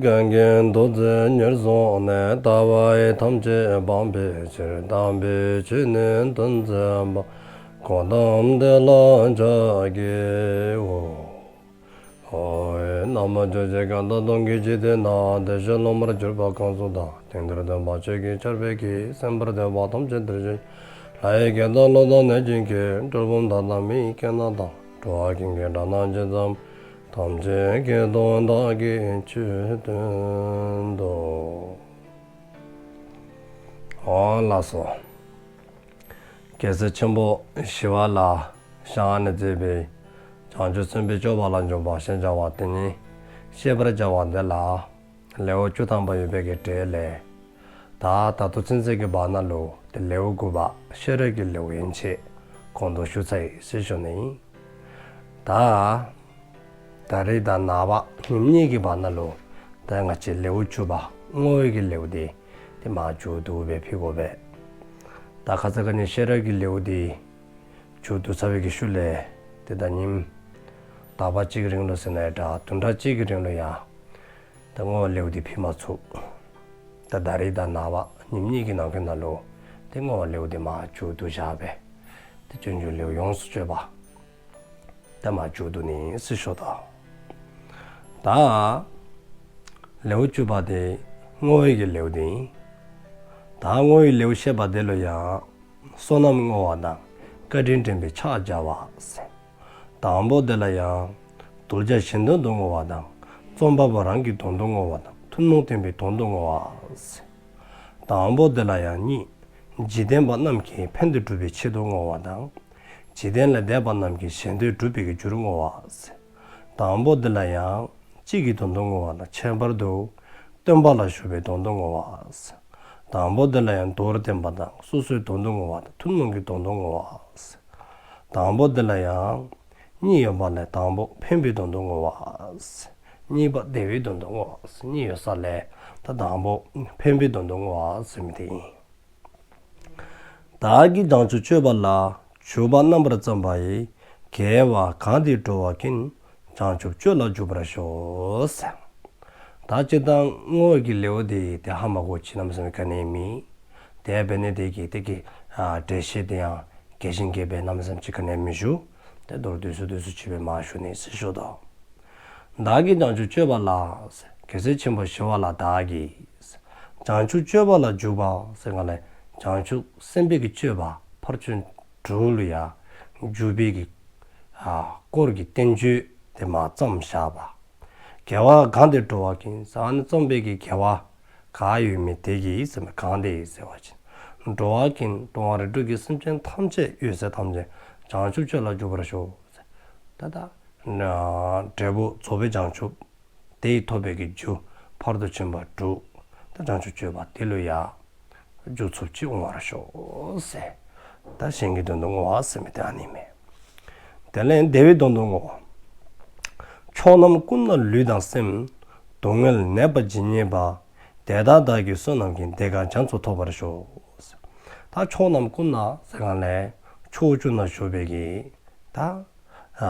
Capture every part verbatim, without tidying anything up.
གང་གིས་ཐུགས་བརྩེ་ཉེར་བཟུང་ནས། ལྟ་བ་ཐམས་ཅད་སྤང་བའི་ཕྱིར། དམ་པའི་ཆོས་ནི་སྟོན་མཛད་པ། གོའུ་ཏམ་དེ་ལ་ཕྱག་འཚལ་ལོ། ཨོ། ན་མོ། ཇོ་བོ་རྗེ་གང་དག་སྟོང་གི་འཇིག་རྟེན་ན། བདེ་གཤེགས་སློབ་མར་གྱུར་པ་གང་སུ་དག། དེང་འདིར་སྟོན་པ་ཆོས་ཀྱི་ཆར་འབེབས་ཀྱིས། གསན་པར་འདོད་པ་ཐམས་ཅད་འདིར་བྱོན། ལྷ་ཡི་སྐད་དང་ཀླུ་དང་གནོད་སྦྱིན་སྐད། གྲུལ་བུམ་དག་དང་མི་ཡི་སྐད་རྣམས་དང་། འགྲོ་བ་ཀུན་གྱི་སྒྲ་རྣམས་ཇི་ཙམ་པར། ཐམས་ཅད་སྐད་དུ་བདག་གིས་ཆོས་བསྟན་ཏོ། ཨོ་ལགས་སོ། རྒྱལ་སྲས་ཆེན་པོ་ཞི་བ་ལྷའི་ཞལ་སྔ་ནས་མཛད་པའི་བྱང་ཆུབ་སེམས་དཔའི་སྤྱོད་པ་ལ་འཇུག་པ་ཞེས་བྱ་བ་དེ་ཉིད་བཤད་པར་བྱ་བ་འདི་ལ། ལེའུ་བཅུ་ཐམ་པ་ཡོད་པའི་གི་གྲས་ལས། ད་ད་ལྟོ་ཚུན་ཚོད་ཀྱི་བར་ན་ལུ་དེ་ལེའུ་དགུ་པ་ཤེས་རབ་ཀྱི་ལེའུ་ཡན་ཆད་གོང་དུ་ཞུ་ཚར་ཡི་ཟེར་ཞུ་ནི་ཨིན། ད་ད་རིས་དང་ནངས་པ་ཉིནམ་གཉིས་ཀྱི་བར་ན་ལུ་ད་ང་བཅས་ལེའུ་བཅུ་པ་བསྔོ་བའི་གི་ལེའུ་དེ་དེ་མར་མཇུག་བསྡུ་སྦེ་ཕུལ་དགོ་པས། ད་ཁ་ཙ་ཁ་ཉིནམ་ཤེས་རབ་ཀྱི་ལེའུ་དེ་མཇུག་བསྡུ་ཚར་བའི་གི་ཤུལ་ལས་དེ་ད་ཉིནམ་དག་པ་གཅིག་གི་རིང་ལུ་ཟེར་ན་ཡང་འདྲ་བདུན་ཕྲག་གཅིག་གི་རིང་ལུ་ཡང་ད་བསྔོ་བའི་ལེའུ་དེ་ཕུལ་མ་ཚུགས། ད་ད་རིས་དང་ནངས་པ་ཉིནམ་གཉིས་ཀྱི་ནང་འཁོད་ན་ལུ་དེ་བསྔོ་བའི་ལེའུ་དེ་མར་མཇུག་བསྡུ་བཞག་སྦེ། དེ་སྤྱོད་འཇུག་ལེའུ་ཡོངས་སུ་གཅོད་པ་དེ་མར་མཇུག་བསྡུ་ནི་ཟེར་ཞུ་དོ། ད་ལེའུ་བཅུ་པ་དེ་བསྔོ་བའི་གི་ལེའུ་དེ་ཨིན། ད་བསྔོ་བའི་ལེའུ་བཤད་པ་དེ་ལུ་ཡང་བསོད་ནམས་བསྔོ་བ་དང་བཀའ་དྲིན་དྲན་པའི་ཕྱག་བྱ་བ་ཟེར། དང་པོ་དེ་ལ་ཡང་གདུལ་བྱ་གཞན་དོན་དུ་བསྔོ་བ་དང་། རྩོམ་པ་པོ་རང་གི་དོན་དུ་བསྔོ་བ་དང་། ཐུན་མོང་བསྟན་པའི་དོན་དུ་བསྔོ་བ་ཟེར། དང་པོ་དེ་ལ་ཡང་གཉིས། འཇིག་རྟེན་པ་རྣམས་ཀྱི་ཕན་བདེ་སྒྲུབ་པའི་ཆེད་དུ་བསྔོ་བ་དང་། འཇིག་རྟེན་ལས་འདས་པ་རྣམས་ཀྱི་གཞན་དོན་སྒྲུབ་པའི་རྒྱུར་བསྔོ་བ་ཟེར། དང་པོ་དེ་ལ་ཡང་གཅིག་གི་དོན་དུ་བསྔོ་བ་དང་། ཁྱད་པར་དུ་སྟོན་པ་ལ་ཞུགས་པའི་དོན་དུ་བསྔོ་བ་ཟེར། དང་པོ་དེ་ལ་ཡང་མདོར་བསྟན་པ་དང་སོ་སོའི་དོན་དུ་བསྔོ་བ་དང་ཐུན་མོང་གི་དོན་དུ་བསྔོ་བ་ཟེར། དང་པོ་དེ་ལ་ཡང་གཉིས་ཡོད་པ་ལས་དང་པོ་ཕན་པའི་དོན་དུ་བསྔོ་བ་ཟེར། གཉིས་པ་བདེ་བའི་དོན་དུ་བསྔོ་བ་ཟེར། གཉིས་ཡོད་ས་ལས་ད་དང་པོ་ཕན་པའི་དོན་དུ་བསྔོ་བ་ཟེར་མི་དེ་ཨིན། བདག་གིས་བྱང་ཆུབ་སྤྱོད་པ་ལ། འཇུག་པ་རྣམ་པར་བརྩམས་པ་ཡི། དགེ་བ་གང་དེས་འགྲོ་བ་ཀུན། བྱང་ཆུབ་སྤྱོད་ལ་འཇུག་པར་ཤོག་ཟེར། ད་སྤྱིར་བཏང་བསྔོ་བའི་གི་ལེའུ་དེ་དེ་ཧ་མ་གོ་ཅི་གནམ་མེད་ས་མེད་ག་ནི་མེད། དེ་འབད་ནི་དེ་གིས་དེ་གི་ཨ་འགྲེལ་བཤད་དེ་ཡང་རྒྱས་ཤིང་རྒྱསཔ་སྦེ་གནམ་མེད་ས་མེད་ཅིག་ག་ནི་མི་ཞུ། དེ་མདོར་བསྡུས་སུ་བསྡུས་སུ་ཅིག་སྦེ་མར་ཞུ་ནི་ཟེར་ཞུ་དོ། བདག་གིས་བྱང་ཆུབ་སྤྱོད་པ་ལ། རྒྱལ་སྲས་ཆེན་པོ་ཞི་བ་ལྷ་བདག་གིས། བྱང་ཆུབ་སྤྱོད་པ་ལ་འཇུག་པ་ཟེར་ག་ལས་བྱང་ཆུབ་སེམས་དཔའི་གི་སྤྱོད་པ་ཕར་ཕྱིན་དྲུག་ལུ་ཡང་འཇུག་པའི་གི་ཨ་སྐོར་གྱི་བསྟན་བཅོས་དེ་མར་བརྩམས་བཞག་པ། དགེ་བ་གང་དེས་འགྲོ་བ་ཀུན། ཟེར་ཨ་ནི་བརྩམས་པའི་གི་དགེ་བ་ག་ཡོད་མི་དེ་གིས་ཟེར་མི་གང་དེས་ཟེར་བ་ཅིན་འགྲོ་བ་ཀུན་སྟོང་པ་རིགས་དྲུག་གི་སེམས་ཅན་ཐམས་ཅད་ཡོད་ཚད་ཐམས་ཅད་བྱང་ཆུབ་སྤྱོད་ལ་འཇུག་པར་ཤོག། ད་ལྟ་ན་འབྲས་བུ་རྫོགས་པའི་བྱང་ཆུབ་དེ་ཡི་ཐོབ་པའི་གི་རྒྱུ་ཕར་དུ་ཕྱིན་པ་དྲུག་ད་བྱང་ཆུབ་སྤྱོད་པ་དེ་ལུ་ཡང་འཇུག་ཚུགསཔ་ཅིག་འོང་བར་ཤོག་ཟེར། ད་གཞན་གྱི་དོན་དུ་བསྔོ་བ་ཟེར་མི་དེ་ཨ་ནི་མས། དེ་ལས་བདེ་བའི་དོན་དུ་བསྔོ་བ། ཕྱོགས་རྣམས་ཀུན་ན་ལུས་དང་སེམས། སྡུག་བསྔལ་ནད་པ་ཇི་སྙེད་པ། དེ་དག་བདག་གིས་བསོད་ནམས་ཀྱིས། བདེ་དགའ་རྒྱ་མཚོར་ཐོབ་པར་ཤོག། ད་ཕྱོགས་རྣམས་ཀུན་ན་ཟེར་ག་ལས་ཕྱོགས་བཅུ་ན་བཞུགས་པའི་གི་ད་ཨ་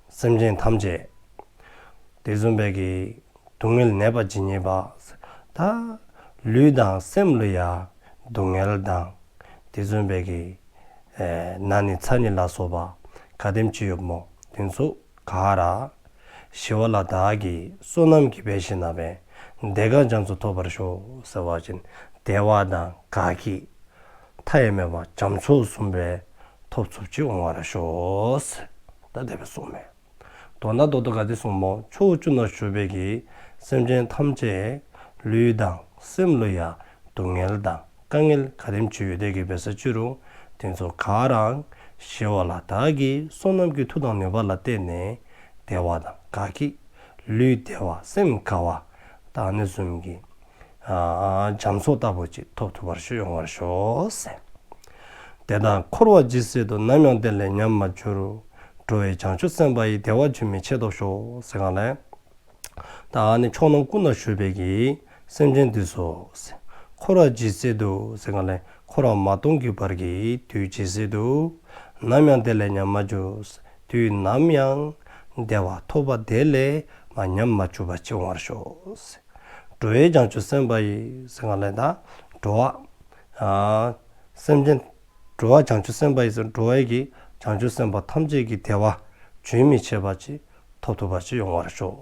སེམས་ཅན་ཐམས་ཅད་དེ་བཟུམ་སྦེ་གི་སྡུག་བསྔལ་ནད་པ་ཇི་སྙེད་པ། ད་ལུས་དང་སེམས་ལུ་ཡང་སྡུག་བསྔལ་དང་དེ་བཟུམ་སྦེ་གི་ཨེ་ན་ནི་ཚ་ནི་ལ་སོགས་པ་ག་དེམ་ཅིག་ཡོདཔ་སྨོ། དེ་ཚུ་ག་ར་ཞི་བ་ལྷ་བདག་གིས་བསོད་ནམས་ཀྱིས་འབད་ཞིནམ་ལས་བདེ་དགའ་རྒྱ་མཚོར་ཐོབ་པར་ཤོག་ཟེར་བ་ཅིན་བདེ་བ་དང་དགའ་སྐྱིད་མཐའ་ཡས་མེད་པ་རྒྱ་མཚོ་བཟུམ་སྦེ་ཐོབ་ཚུགསཔ་ཅིག་འོང་བར་ཤོག་ཟེར་ད་དེ་སྦེ་གསུངསམ་མས། དོན་དག་ཏོག་ཏོ་ག་དེ་གསུངསམ་སྨོ། ཕྱོགས་བཅུ་ན་བཞུགས་པའི་གི་སེམས་ཅན་ཐམས་ཅད་ལུས་དང་སེམས་ལུ་ཡང་སྡུག་བསྔལ་དང་དཀའ་ངལ་ག་དེམ་ཅིག་ཡོད་དེ་གི་འབད་ས་ཅི་རུང་དེ་ཚུ་ག་ར་ཞི་བ་ལྷ་བདག་གི་བསོད་ནམས་ཀྱི་མཐུ་དང་ནུས་པ་ལ་བརྟེན་ནས་བདེ་བ་དང་དགའ་སྐྱིད་ལུས་བདེ་བ་སེམས་དགའ་བ་ད་ཨ་ནི་བཟུམ་གྱི་ཨ་རྒྱ་མཚོ་ལྟ་བུ་ཅིག་ཐོབ་ཐུབ་པར་ཤོག་ཡོང་བར་ཤོག་ཟེར། དེ་དག་འཁོར་བ་ཇི་སྲིད་དུ། ནམ་ཡང་དེ་ལས་ཉམས་མ་གྱུར། འགྲོ་བའི་བྱང་ཆུབ་སེམས་དཔའ་ཡི། བདེ་བ་འབྱུང་བའི་ཆེད་ཐོབ་ཤོག་ཟེར་ག་ལས། ད་ཨ་ནི་ཕྱོགས་རྣམས་ཀུན་ན་བཞུགས་པའི་གི་སེམས་ཅན་འདི་ཚུ་ཟེར། འཁོར་བ་ཇི་སྲིད་དུ་ཟེར་ག་ལས་འཁོར་བ་མ་སྟོངས་ཀྱི་བར་གྱི་དུས་ཇི་སྲིད་དུ། ནམ་ཡང་དེ་ལས་ཉམས་མ་གྱུར། དུས་ནམ་ཡང་བདེ་བ་ཐོབ་པ་དེ་ལས་ ཉམས་མ་བཅུག་པ་ཅིག་འོང་བར་ཤོག། འགྲོ་བའི་བྱང་ཆུབ་སེམས་དཔའ་ཡིས་ཟེར་ག་ལས་ད་འགྲོ་བ་ཨ་སེམས་ཅན་འགྲོ་བ་བྱང་ཆུབ་སེམས་དཔའ་ཡིས་ཟེར་འགྲོ་བའི་གི་བྱང་ཆུབ་སེམས་དཔའ་ཐམས་ཅད་ཀྱི་བདེ་བ་རྒྱུན་མི་འཆད་པ་ཅིག་ཐོབ་ཐུབ་པ་ཅིག་ཡོང་བར་ཤོག།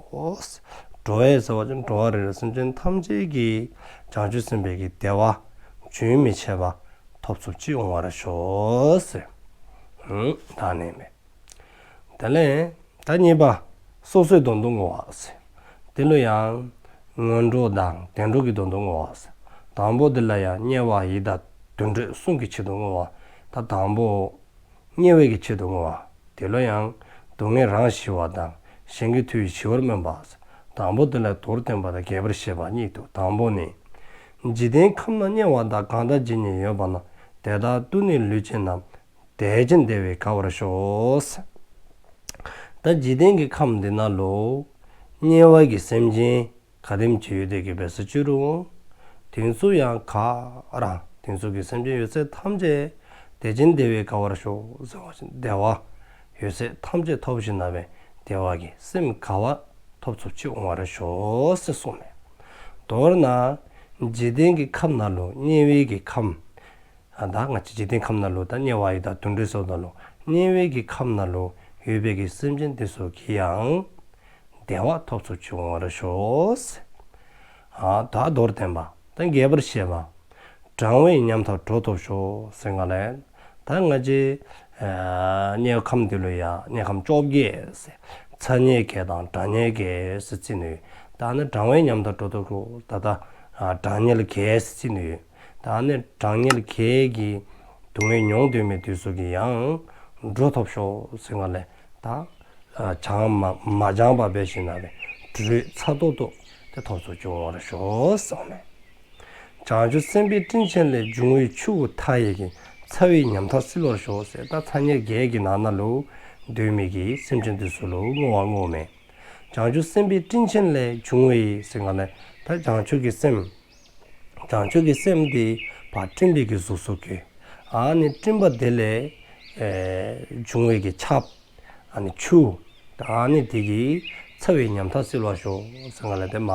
འགྲོ་བའི་ཟེར་བ་ཅིན་འགྲོ་བ་རེ་རེ་སེམས་ཅན་ཐམས་ཅད་ཀྱི་བྱང་ཆུབ་སེམས་དཔའི་གི་བདེ་བ་རྒྱུན་མི་འཆད་པ་ཐོབ་ཚུགསཔ་ཅིག་ཡོང་བར་ཤོག་ཟེར། ཨུམ་ད་ནི་མེད། དེ་ལས་ད་གཉིས་པ་སོ་སོའི་དོན་དུ་བསྔོ་བ་ཟེར། དེ་ལུ་ཡང་ངན་འགྲོ་དང་བདེ་འགྲོ་གི་དོན་དུ་བསྔོ་བ་ཟེར། དང་པོ་དེ་ལ་ཡང་དམྱལ་བ་ཡི་དྭགས་དུད་འགྲོ་གསུམ་གྱི་ཆེད་དུ་བསྔོ་བ། ད་དང་པོ་དམྱལ་བའི་གི་ཆེད་དུ་བསྔོ་བ། དེ་ལུ་ཡང་སྡུག་བསྔལ་རང་ཞི་བ་དང་གཞན་གྱི་མཐུ་ཡིས་ཞི་བར་སྨོན་པ་ཟེར། དང་པོ་དེ་ལ་མདོར་བསྟན་པ་དང་རྒྱས་པར་བཤད་པ་གཉིས་འདུག། དང་པོ་ནི། འཇིག་རྟེན་ཁམས་ན་དམྱལ་བ་དག། གང་དག་ཇི་སྙེད་ཡོད་པ་ན། དེ་དག་ཏུ་ནི་ལུས་ཅན་རྣམས། དད་ཅིང་བདེ་བས་དགའ་བར་ཤོག། ད་འཇིག་རྟེན་གྱི་ཁམས་འདི་ནང་ལུ་དམྱལ་བ་གི་སེམས་ཅན་ག་དེམ་ཅིག་ཡོད་དེ་གི་འབད་སོ་ཅི་རུང་། དེ་ཚུ་ཡང་ག་ར་དེ་ཚུ་གི་སེམས་ཅན་ཡོད་ཚད་ཐམས་ཅད་དད་ཅིང་བདེ་བས་དགའ་བར་ཤོག་ཟེར་བ་ཅིན་བདེ་བ་ཡོད་ཚད་ཐམས་ཅད་ཐོབ་ཞིནམ་ལས་བདེ་བ་གི་སེམས་དགའ་བ་ཐོབ་ཚུགསཔ་ཅིག་འོང་བར་ཤོག་ཟེར་གསུངས་མས། མདོར་ན་འཇིག་རྟེན་གྱི་ཁམས་ནང་ལུ་དམྱལ་བའི་གི་ཁམས། ཨ་ད་ང་བཅས་འཇིག་རྟེན་ཁམས་ནང་ལུ་ད་དམྱལ་བ་ཡི་དྭགས་དུད་འགྲོ་ཟེརཝ་ད་ལུ་དམྱལ་བའི་གི་ཁམས་ནང་ལུ་ཡོད་པའི་གི་སེམས་ཅན་དེ་ཚུ་གིས་ཡང་བདེ་བ་ཐོབ་ཚུགསཔ་ཅིག་འོང་བར་ཤོག་ཟེར། ཨ་ད་མདོར་བསྟན་པ་ད་རྒྱས་པར་བཤད་པ། གྲང་བའི་ཉམ་ཐག་དྲོ་ཐོབ་ཤོག་ཟེར་ག་ལས། ད་ང་བཅས་ཨ་དམྱལ་ཁམས་འདི་ལུ་ཡང་དམྱལ་ཁམས་བཅོ་བརྒྱད་ཟེར། ཚ་དམྱལ་བརྒྱད་དང་གྲང་དམྱལ་བརྒྱད་ཟེར་རྩི་ནི་ཡོད། ད་ནི་གྲང་བའི་ཉམ་ཐག་དྲོ་ཐོབ་ཤོག། ད་ད་ཨ་གྲང་དམྱལ་བརྒྱད་ཟེར་རྩི་ནི་ཡོད། ད་ནི་གྲང་དམྱལ་བརྒྱད་ཀྱི་སྡུག་བསྔལ་མྱོང་སྡོད་མི་དེ་ཚུ་གིས་ཡང་དྲོ་ཐོབ་ཤོག་ཟེར་ག་ལས། ད་ཨ་གྲང་མ་མ་གྲང་བར་འབད་ཞིནམ་ལས་དྲོད་ཚ་ཏོག་ཏོ་དེ་ཐོབ་ཚུགསཔ་ཅིག་འོང་བར་ཤོག་ཟེར་གསུངས་མས། བྱང་ཆུབ་སེམས་དཔའི་སྤྲིན་ཆེན་ལས། འབྱུང་བའི་ཆུ་བོ་མཐའ་ཡས་ཀྱིས། ཚ་བའི་ཉམ་ཐག་བསིལ་བར་ཤོག་ཟེར། ད་ཚ་དམྱལ་བརྒྱད་ཀྱི་ནང་ན་ལུ་སྡོད་མི་གི་སེམས་ཅན་དེ་ཚུ་ལུ་བསྔོ་བ་བསྔོཝ་མས། བྱང་ཆུབ་སེམས་དཔའི་སྤྲིན་ཆེན་ལས། འབྱུང་བའི་ཟེར་ག་ལས། ད་བྱང་ཆུབ་ཀྱི་སེམས། བྱང་ཆུབ་ཀྱི་སེམས་དེ་ཕར་སྤྲིན་པའི་གི་གཟུགས་སུ་གྱུར། ཨ་ནི་སྤྲིན་པ་དེ་ལས་ཨེ་འབྱུང་བའི་གི་ཆརཔ། ཨ་ནི་ཆུ། ད་ཨ་ནི་དེ་གིས་ཚ་བའི་ཉམ་ཐག་བསིལ་བར་ཤོག་ཟེར་ག་ལས། དེ་མ་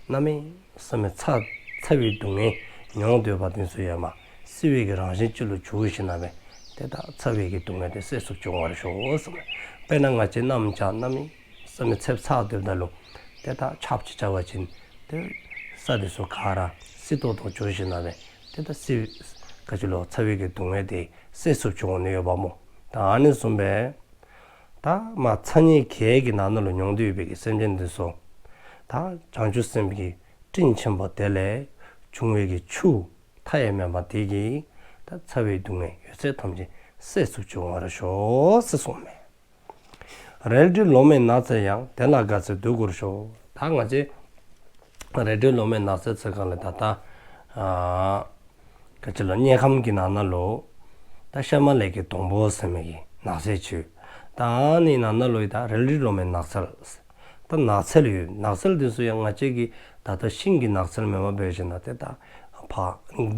གནམ་མེད་ས་མེད་ཚ་ཚ་བའི་སྡུག་བསྔལ་མྱོང་སྡོད་པ་དེ་ཚུ་ཡང་མ་བསིལ་བའི་གི་རང་བཞིན་ཅིག་ལུ་འགྱུར་ཞིནམ་ལས་དེ་ད་ཚ་བའི་གི་སྡུག་བསྔལ་དེ་སེལ་ཚུགསཔ་ཅིག་འོང་བར་ཤོག་ཟེར་གསུངས་མས། དཔེར་ན་ང་བཅས་གནམ་ལྕགས་གནམ་མེད་ས་མེད་ཚདཔ་ཚ་སྡོདཔ་ད་ལུ་དེ་ད་ཆརཔ་ཅིག་རྐྱབ་པ་ཅིན་དེ་ས་དེ་ཚུ་ག་ར་བསིལ་ཏོག་ཏོ་འགྱུར་ཞིནམ་ལས་དེ་ད་བསིལ་ག་ཅི་ལོ་ཚ་བའི་གི་སྡུག་བསྔལ་དེ་སེལ་ཚུགསཔ་ཅིག་འོང་ནི་ཡོདཔ་སྨོ། ད་ཨ་ནི་བཟུམ་སྦེ་ད་མ་ཚ་དམྱལ་བརྒྱད་ཀྱི་ནང་ན་ལུ་མྱོང་སྡོད་པའི་གི་སེམས་ཅན་དེ་ཚུ་ད་བྱང་ཆུབ་སེམས་ཀྱི་སྤྲིན་ཆེན་པོ་དེ་ལས་འབྱུང་བའི་གི་ཆུ་མཐའ་ཡས་མེད་པ་དེ་གིས་ད་ཚ་བའི་སྡུག་བསྔལ་ཡོད་ཚད་ཐམས་ཅད་སེལ་ཚུགསཔ་ཅིག་འོང་བར་ཤོག་ཟེར་གསུངས་མས། རལ་གྲི་ལོ་མའི་ནགས་ཚལ་ཡང་། དེ་ལ་དགའ་ཚལ་འདུ་དགུར་ཤོག། ད་ང་བཅས་རལ་གྲི་ལོ་མའི་ནགས་ཚལ་ཟེར་ག་ལས་ད་ད་ཨ་ག་ཅི་ལོ་དམྱལ་ཁམས་ཀྱི་ནང་ན་ལུ་ད་ཤ་མ་ལའི་གི་སྡོང་པོ་ཟེར་མི་གི་ནགས་ཚལ་ཅིག། ད་ཨ་ནི་ནང་ན་ལུ་ཡང་ད་རལ་གྲི་ལོ་མའི་ནགས་ཚལ། ད་ནགས་ཚལ་ཡོད། ནགས་ཚལ་དེ་ཚུ་ཡང་ང་བཅས་ཀྱི་ད་ལྟ་ཤིང་གི་ནགས་ཚལ་མེན་པར་འབད་ཞིནམ་ལས་དེ་ད་ཕར་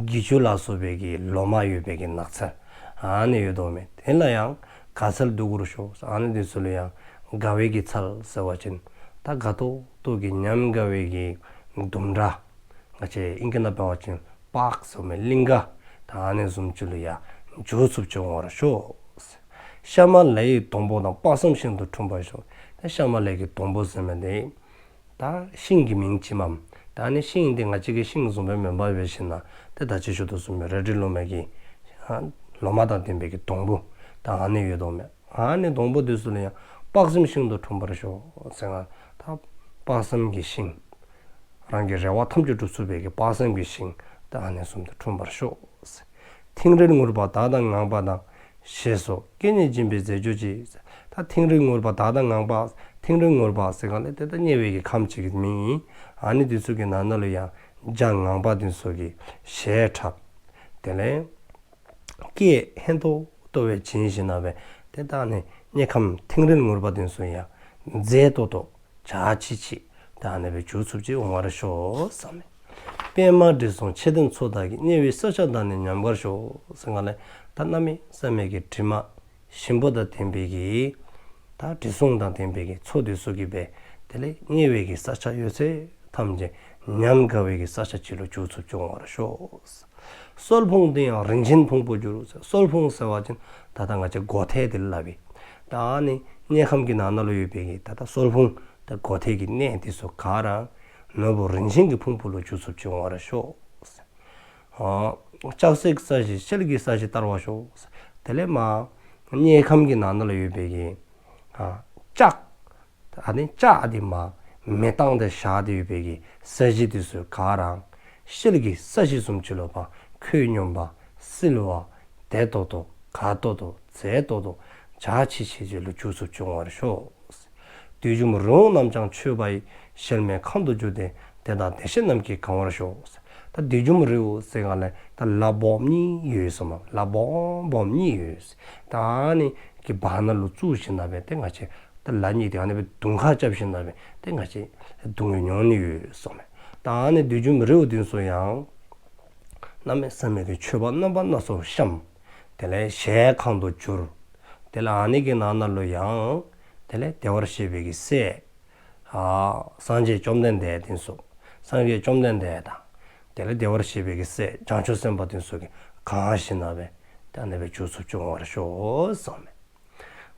གྱི་ཅུ་ལ་སོགས་པའི་གི་ལོ་མ་ཡོད་པའི་གི་ནགས་ཚལ་ཨ་ནི་ཡོདཔ་མས། དེ་ལ་ཡང་དགའ་ཚལ་འདུ་དགུར་ཤོག། ཨ་ནི་དེ་ཚུ་ལུ་ཡང་དགའ་བའི་གི་ཚལ་ཟེར་བ་ཅིན་ད་དགའ་ཏོག་ཏོ་གི་ཉམས་དགའ་བའི་གི་ལྡུམ་ར། ང་བཅས་ཨིང་སྐད་ནང་འབད་བ་ཅིན་པཱརཀ་ཟེར་མི་གླིང་ག་ད་ཨ་ནི་བཟུམ་ཅིག་ལུ་ཡང་འགྱུར་ཚུགསཔ་ཅིག་འོང་བར་ཤོག། ཤ་མ་ལའི་སྡོང་པོ་དང་། དཔག་བསམ་ཤིང་དུ་འཁྲུངས་པར་ཤོག། ད་ཤ་མ་ལའི་གི་སྡོང་པོ་ཟེར་མི་དེ་ད་ཤིང་གི་མིང་ཅིག་མས། ད་ཨ་ནི་ཤིང་དེ་ང་བཅས་ཀྱི་ཤིང་བཟུམ་སྦེ་མེན་པར་འབད་ཞིནམ་ལས་དེ་ད་ཅི་ཞུ་དོ་བཟུམ་སྦེ་རལ་གྲི་ལོ་མའི་གི་ལོ་མ་དང་ལྡན་པའི་གི་སྡོང་པོ་ད་ཨ་ནི་ཡོདཔ་མས། ཨ་ནི་སྡོང་པོ་དེ་ཚུ་ལུ་ཡང་དཔག་བསམ་ཤིང་དུ་འཁྲུངས་པར་ཤོག་ཟེར་ག་ལས་ད་དཔག་བསམ་གྱི་ཤིང་རང་གི་རེ་བ་ཐམས་ཅད་འགྲུབ་ཚུགས་པའི་གི་དཔག་བསམ་གྱི་ཤིང་ད་ཨ་ནི་བཟུམ་དུ་འཁྲུངས་པར་ཤོག། མཐིང་རིལ་ངུར་པ་དག་དང་ངང་པ་དང་། ཞེས་སོགས་སྐད་སྙན་འབྱིན་པའི་རྫས་སྦྱོར་གྱིས། ད་མཐིང་རིལ་ངུར་པ་དག་དང་ངང་པ། མཐིང་རིལ་ངུར་པ་ཟེར་ག་ལས་དེ་ད་དམྱལ་བའི་གི་ཁམས་ཅིག་གི་མིང་ཨིན། ཨ་ནི་དེ་ཚུ་གི་ནང་ན་ལུ་ཡང་བྱ་ངང་པ་དེ་ཚུ་གི་ཞལ་ཁྲག་དེ་ལས་སྐད་སྙན་ཏོག་ཏོ་སྦེ་འབྱིན་ཞིནམ་ལས་དེ་ད་ཨ་ནི་དམྱལ་ཁམས་མཐིང་རིལ་ངུར་པ་དེ་ཚུ་ཡང་མཛེས་ཏོག་ཏོ་འཇའ་ཆི་ཆི་ད་ཨ་ནི་སྦེ་འགྱུར་ཚུགསཔ་ཅིག་འོང་བར་ཤོག་ཟེར་མས། པདྨ་དྲི་བསུང་མཆོད་རྟེན་མཚོ་དག་གིས། དམྱལ་བའི་ས་ཕྱོགས་དག་ནི་ཉམས་དགར་ཤོག་ཟེར་ག་ལས་ད་གནམ་མེད་ས་མེད་ཀྱི་དྲི་མ་ཞིམ་པོ་དང་ལྡན་པའི་གི་ད་དྲི་བསུང་དང་ལྡན་པའི་གི་མཚོ་དེ་ཚུ་གིས་སྦེ་ དེ་ལས་དམྱལ་བའི་གི་ས་ཆ་ཡོད་ཚད་ཐམས་ཅད་ཉམས་དགའ་བའི་གི་ས་ཆ་ཅིག་ལུ་འགྱུར་ཚུགསཔ་ཅིག་འོང་བར་ཤོག། སོལ་ཕུང་དེ་ཡང་རིན་ཆེན་ཕུང་པོར་འགྱུར། སོལ་ཕུང་ཟེར་བ་ཅིན་ད་ལྟ་ང་བཅས་སྒོ་ཐེལ་དེ་ལུ་སླབ་ཨིན། ད་ཨ་ནི་དམྱལ་ཁམས་ཀྱི་ནང་ན་ལུ་ཡོད་པའི་གི་ད་ལྟ་སོལ་ཕུང་ད་སྒོ་ཐེལ་གྱི་གནས་དེ་ཚུ་ག་ར་ནོར་བུ་རིན་ཆེན་གྱི་ཕུང་པོ་ལུ་འགྱུར་ཚུགསཔ་ཅིག་འོང་བར་ཤོག། ཨ་ལྕགས་སྲེག་ས་གཞི་ཤེལ་གྱི་ས་གཞི་བསྟར་བར་ཤོག། དེ་ལས་མར་དམྱལ་ཁམས་ཀྱི་ནང་ན་ལུ་ཡོད་པའི་གི་ཨ་ལྕགས་ཨ་ནི་ལྕགས་དེ་མར་མེ་བཏང་སྟེ་བཞག་སྟེ་ཡོད་པའི་གི་ས་གཞི་དེ་ཚུ་ག་ར་ཤེལ་གྱི་ས་གཞི་བཟུམ་ཅིག་ལུ་ཕར་ཁོད་སྙོམས་པ་བསིལ་བ་བདེ་ཏོག་ཏོ་དགའ་ཏོག་ཏོ་མཛེས་ཏོག་ཏོ་འཇའ་ཆི་ཆི་ཅིག་ལུ་འགྱུར་ཚུགསཔ་ཅིག་འོང་བར་ཤོག། བསྡུས་འཇོམས་རི་བོ་རྣམས་ཀྱང་མཆོད་པ་ཡི། གཞལ་མེད་ཁང་དུ་གྱུར་ཏེ་དེ་དག་བདེ་གཤེགས་རྣམས་ཀྱིས་གང་བར་ཤོག། ད་བསྡུས་འཇོམས་རི་བོ་ཟེརཝ་ད་ལུ་ད་ལ་སྦོམ་གཉིས་ཡོད་ཟེརཝ་མས། ལ་སྦོམ་སྦོམ་གཉིས་ཡོད། ད་ཨ་ནི་གི་བར་ན་ལུ་བཙུགས་ཞིནམ་ལས་ཏེ་ང་བཅས་ད་ལ་གཉིས་དེ་ཨ་ནི་སྦེ་དུང་ཁ་རྐྱབ་ཞིནམ་ལས་ཏེ་ང་བཅས་དུང་ཡང་མྱོང་ནི་ཡོད་ཟེརཝ་མས། ད་ཨ་ནི་བསྡུས་འཇོམས་རི་བོ་དེ་ཚུ་ཡང་གནམ་མེད་ས་མེད་ཀྱི་མཆོད་པ་རྣམ་པ་སྣ་ཚོགས་བཤམས། དེ་ལས་གཞལ་ཡས་ཁང་དུ་གྱུར། དེ་ལས་ཨ་ནི་གི་ནང་ན་ལུ་ཡང་དེ་ལས་བདེ་བར་གཤེགས་པའི་གི་སྲས་ཨ་སངས་རྒྱས་བཅོམ་ལྡན་འདས་དེ་ཚུ་སངས་རྒྱས་བཅོམ་ལྡན་འདས་དང་དེ་ལས་བདེ་བར་གཤེགས་པའི་གི་སྲས་བྱང་ཆུབ་སེམས་དཔའ་དེ་ཚུ་གིས་གང་ཞིནམ་ལས་ད་ཨ་ནི་སྦེ་འགྱུར་ཚུགསཔ་ཅིག་འོང་བར་ཤོག་ཟེརཝ་མས།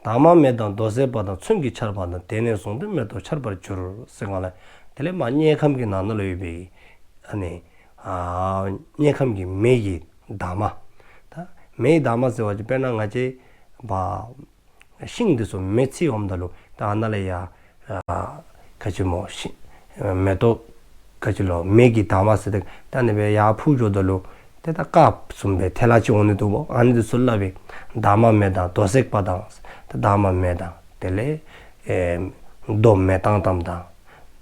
དྭངས་མ་མེ་དང་རྡོ་བསྲེགས་པ་དང་། མཚོན་གྱི་ཆར་པ་དང་། དེ་ནས་བཟུང་སྟེ་མེ་ཏོག་ཆར་པར་གྱུར། ཟེརཝ་ད་ལུ་དེ་ལས་མར་དམྱལ་ཁམས་ཀྱི་ནང་ན་ལུ་ཡོད་པའི་ཨ་ནི་ཨ་དམྱལ་ཁམས་ཀྱི་མེ་གི་འདབ་མ། ད་མེ་གི་འདབ་མ་ཟེར་བ་ཅིན་དཔེར་ན་ང་བཅས་ཕར་ཤིང་དེ་ཚུ་མེ་འཚིག་འོངམ་ད་ལུ་ད་ཨ་ནཱ་ལས་ཡར་ཨ་ག་ཅི་སྨོ་ཤིང་མེ་ཏོག་ག་ཅི་ལོ་མེ་གི་འདབ་མ་ཟེར་ཏེ་ད་ཨ་ནི་སྦེ་ཡར་འཕུར་འགྱོཝ་ད་ལུ་ཏེ་ད་སྐར་བཟུམ་སྦེ་ཐལ་བ་ཅིག་འོང་ནི་འདུག་པ། ཨ་ནི་དེ་ཚུ་སླབ་ཨིན། དྭངས་མ་མེ་དང་རྡོ་བསྲེགས་པ་དང་། ད་དྭངས་མ་མེ་དང་དེ་ལས་ཨེ་རྡོ་མེ་བཏང་བཏངམ་དང་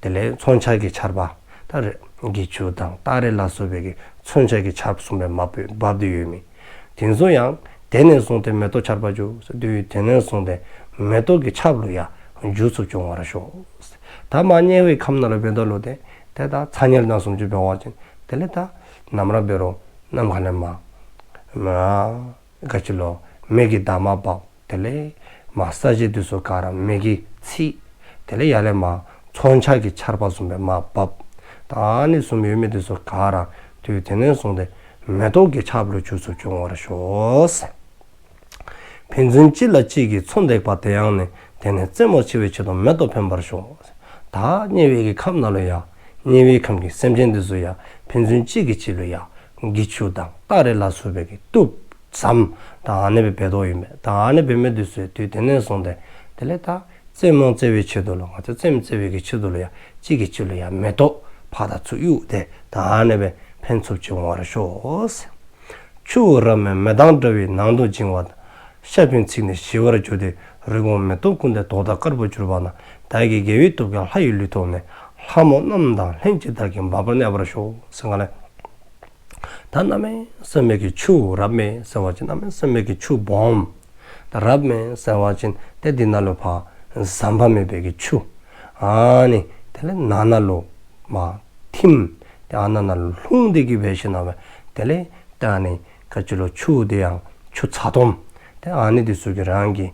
དེ་ལས་མཚོན་ཆ་གི་ཆར་པ་ད་རེ་གི་ཆུ་དང་སྟ་རེ་ལ་སོགས་པའི་གི་མཚོན་ཆ་གི་ཆརཔ་བཟུམ་སྦེ་མར་འབབ་སྟེ་ཡོད་མི་དེ་ཚུ་ཡང་དེ་ནས་བཟུང་སྟེ་མེ་ཏོག་ཆར་པར་གྱུར། དེ་ནས་བཟུང་སྟེ་མེ་ཏོག་གི་ཆརཔ་ལུ་ཡང་འགྱུར་ཚུགསཔ་ཅིག་འོང་བར་ཤོག། ད་མར་དམྱལ་བའི་ཁམས་ནང་ལུ་འབདཝ་ད་ལུ་ཏེ་ཏེ་ད་ཚ་དམྱལ་ནང་བཟུམ་ཅིག་འབད་བ་ཅིན་དེ་ལས་ད་ནམ་ར་འབད་རུང་གནམ་ཁ་ལས་མར་མར་ག་ཅི་ལོ་མེ་གི་འདབ་མ་འབབ། དེ་ལས་མར་ས་གཞི་དེ་ཚུ་ག་ར་མེ་གིས་འཚིག། དེ་ལས་ཡར་ལས་མར་མཚོན་ཆ་གི་ཆརཔ་བཟུམ་སྦེ་མར་འབབ། ད་ཨ་ནི་བཟུམ་ཡོད་མི་དེ་ཚུ་ག་ར་དུས་དེ་ནས་བཟུང་སྟེ་མེ་ཏོག་གི་ཆརཔ་ལུ་འགྱུར་ཚུགསཔ་ཅིག་འོང་བར་ཤོག་ཟེར། ཕན་ཚུན་གཅིག་ལ་གཅིག་གིས་མཚོན་འདེགས་པ་དེ་ཡང་ནི། དེ་ནས་རྩེད་མོ་ཆེ་བའི་ཆེད་དུ་མེ་ཏོག་འཕེན་པར་ཤོག། ད་དམྱལ་བའི་གི་ཁམས་ནང་ལུ་ཡང་དམྱལ་བའི་ཁམས་ཀྱི་སེམས་ཅན་དེ་ཚུ་ཡང་ཕན་ཚུན་གཅིག་གིས་གཅིག་ལུ་ཡང་གྱི་ཅུ་དང་སྟ་རེ་ལ་སོགས་པའི་གི་གཏུབ་ཟམ་ད་ཨ་ནི་སྦེ་འབད་དོ་ཨིན་པས། ད་ཨ་ནི་འབད་མི་དེ་ཚུ་དུས་དེ་ནས་བཟུང་སྟེ་དེ་ལས་ད་རྩེད་མོ་རྩེ་བའི་ཆེད་དུ་ལུ་ང་བཅས་རྩེདམོ་རྩེ་བའི་གི་ཆེད་དུ་ལུ་ཡང་གཅིག་གིས་གཅིག་ལུ་ཡང་མེ་ཏོག་ཕར་དང་ཚུར་གཡུགས་ཏེ་ད་ཨ་ནི་སྦེ་ཕན་ཚུགསཔ་ཅིག་འོང་བར་ཤོག་ཟེར། ཆུ་བོ་རབ་མེད་མེ་དང་འདྲ་བའི་ནང་དུ་བྱིང་བ་དང་། ཤ་པཎ་ཚིག་ནི་ཞི་བར་གྱུར་ཏེ། རི་བོང་མེ་ཏོག་ཀུན་ཏུ་མདོག་དང་དཀར་པོར་གྱུར་པ་ན། བདག་གི་དགེ་བའི་སྟོབས་ཀྱིས་ལྷ་ཡི་ལུས་ཐོབ་ནས། ལྷ་མོ་རྣམས་དང་ལྷན་ཅིག་བདག་གི་འབབ་པར་གནས་པར་ཤོག། ཟེརཝ་ད་ལུ་ད་གནམ་མེད་ས་མེད་ཀྱི་ཆུ་རབ་མེད་ཟེར་བ་ཅིན་གནམ་མེད་ས་མེད་ཀྱི་ཆུ་སྦོམ། ད་རབ་མེད་ཟེར་བ་ཅིན་ཏེ་དེ་ནང་ལུ་ཕར་ཟམ་པ་མེད་པའི་གི་ཆུ། ཨ་ནི་དེ་ལས་ནང་ན་ལུ་མར་ཐིམ། ཏེ་ཨ་ནཱ་ནང་ལུ་ལྷུང་སྟེ་གི་འབད་ཞིནམ་ལས་དེ་ལས་ད་ཨ་ནི་ག་ཅི་ལོ་ཆུ་དེ་ཡང་ཆུ་ཚ་ཏོམ། ཏེ་ཨ་ནི་དེ་ཚུ་གིས་རང་གི་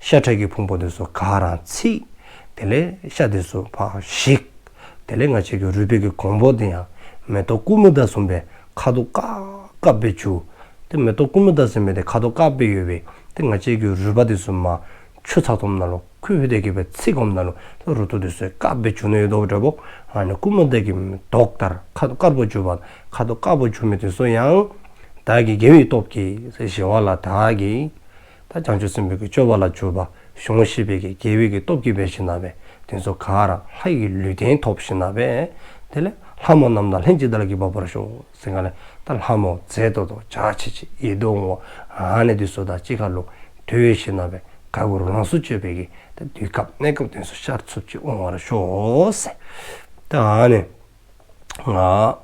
ཤ་ཁྲག་གི་ཕུང་པོ་དེ་ཚུ་ག་ར་འཚིག། དེ་ལས་ཤ་དེ་ཚུ་ཕར་ཞིག། དེ་ལས་ང་བཅས་ཀྱི་རུས་པའི་གི་གོང་བུ་དེ་ཡང་མེ་ཏོག་ཀུ་མུ་ད་བཟུམ་སྦེ་ཁ་དོག་དཀར་དཀརཔོ་སྦེ་འགྱུར། ཏེ་མེ་ཏོག་ཀུ་མུ་ད་ཟེར་མི་དེ་ཁ་དོག་དཀརཔོ་སྦེ་ཡོད་པས། ཏེ་ང་བཅས་ཀྱི་རུས་པ་དེ་ཚུ་མར་ཆུ་ཚ་ཏོམ་ནང་ལུ་ཁུ་ཁུ་དེ་གིས་སྦེ་འཚིག་འོངམ་ད་ལུ་ཏེ་རུ་ཏོ་དེ་ཚུ་དཀརཔོ་སྦེ་འགྱུར་ནི་ཡོདཔ་འདྲཝ། ཨ་ནི་ཀུ་མུ་ད་གི་མདོག་ལྟར་ཁ་དོག་དཀརཔོ་འགྱུར་བ། ཁ་དོག་དཀརཔོ་འགྱུར་མི་དེ་ཚུ་ཡང་བདག་གི་དགེ་བའི་སྟོབས་ཀྱིས་ཟེར་ཞི་བ་ལྷ་བདག་གིས་ད་བྱང་ཆུབ་སེམས་དཔའི་གི་སྤྱོད་པ་ལ་འཇུག་པ་གཞུང་བཤད་པའི་གི་དགེ་བའི་གི་སྟོབས་ཀྱིས་འབད་ཞིནམ་ལས་དེ་ཚུ་ག་ར་ལྷ་ཡི་ལུས་རྟེན་ཐོབ་ཞིནམ་ལས་དེ་ལས་ལྷ་མོ་རྣམས་དང་ལྷན་ཅིག་བདག་གི་འབབ་པར་ཤོག། ཟེརཝ་ད་ལུ་ད་ལྷ་མོ་མཛེས་ཏོག་ཏོ་འཇའ་ཆི་ཆི་ཡིད་དུ་འོང་བ་ཨ་ནི་དེ་ཚུ་དང་གཅིག་ཁར་ལུ་སྡོད་ཞིནམ་ལས་དགའ་མགུར་ལོངས་སུ་སྤྱོད་པའི་གི་ད་དུས་སྐབས་གནས་སྐབས་དེ་ཚུ་ཤར་ཚུགསཔ་ཅིག་འོང་བར་ཤོག་ཟེར། ད་ཨ་ནི་ཨ་